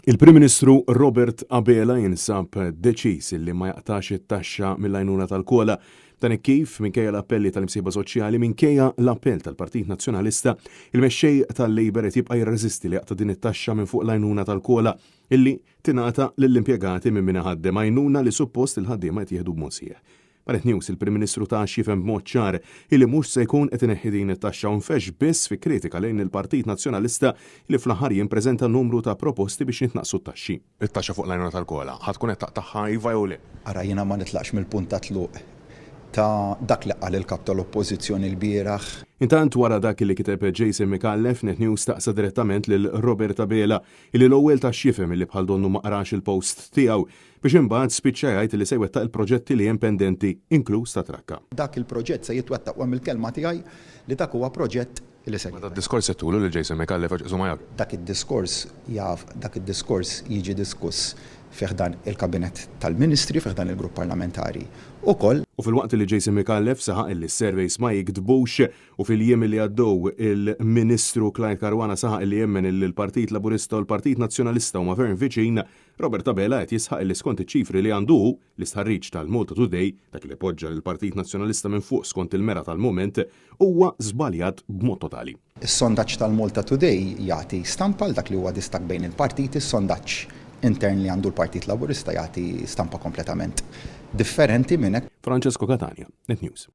Il-Prim Ministru Robert Abela jinsab deċiż li ma jaqtax it-taxxa mill-għajnuna tal-kola. Dan hekk kif, minkejja l-appelli tal-imsieħba soċjali, minkejja l-appell tal-Partit Nazzjonalista, il-mexxej tal-Labour qed jibqa' jirreżisti li jaqta' din it-taxxa minn fuq l-għajnuna tal-kola illi tingħata lill-impjegati minn min iħaddem, għajnuna li suppost il-ħaddiema qed jieħdu b'mod sħiħ. Ma' Net News, il-Prim Ministru ta x'jifhem b'mod ċar illi mhux se jkun qed ineħħi din it-taxxa u nfexx biss fi kritika lejn il-Partit Nazzjonalista li fl-aħħar jiem preżenta numru ta' proposti biex jitnaqqsu t-taxxi. It-taxxa fuq l-għajnuna tal-kola, ħa tkun qed taqtagħha iva jew le? Ara jiena ma nitlaqx mill-punt ta' tluq ta' dak li qal il-Kap tal-Oppożizzjoni lbieraħ. Intant wara dak li kiteb Jason Micallef, Net News staqsa direttament lil Robert Abela illi l-ewwel ta x'jifhem illi bħal donnu ma qrax il-post tiegħu. Biex imbagħad spiċċa jgħid li se jwettaq il-proġetti li hemm pendenti, inkluż ta' trakka. Dak il-proġett se jitwettaq u hemm il-kelma tiegħi li dak huwa proġett li se. Ma dad-diskors se tulu lil Jason Micallef għax qisu ma jaf. Dak id-diskors jaf, dak id-diskors jiġi diskuss fi ħdan il-Kabinett tal-Ministri, fi ħdan il-Grupp Parlamentari ukoll. U filwaqt li Jason Micallef saħaq li s-surveys ma jigdbux u fil-jiem li għaddew il-Ministru Clyde Caruana saħaq li jemmen li l-Partit Laburista u l-Partit Nazzjonalista huma ferm viċin, Robert Abela qed jisħaq illi skont iċ-ċifri li għandu hu, l-istħarriġ tal-Malta Today, dak li poġġa lill-Partit Nazzjonalista minn fuq skont il-mera tal-mument, huwa żbaljat b'mod totali. Is-sondaġġ tal-Malta Today jagħti stampa għal dak li huwa distakk bejn il-partiti, is-sondaġġ intern li għandu l-Partit Laburista jagħti stampa kompletament differenti minn hekk. Francesco Catania, Net News.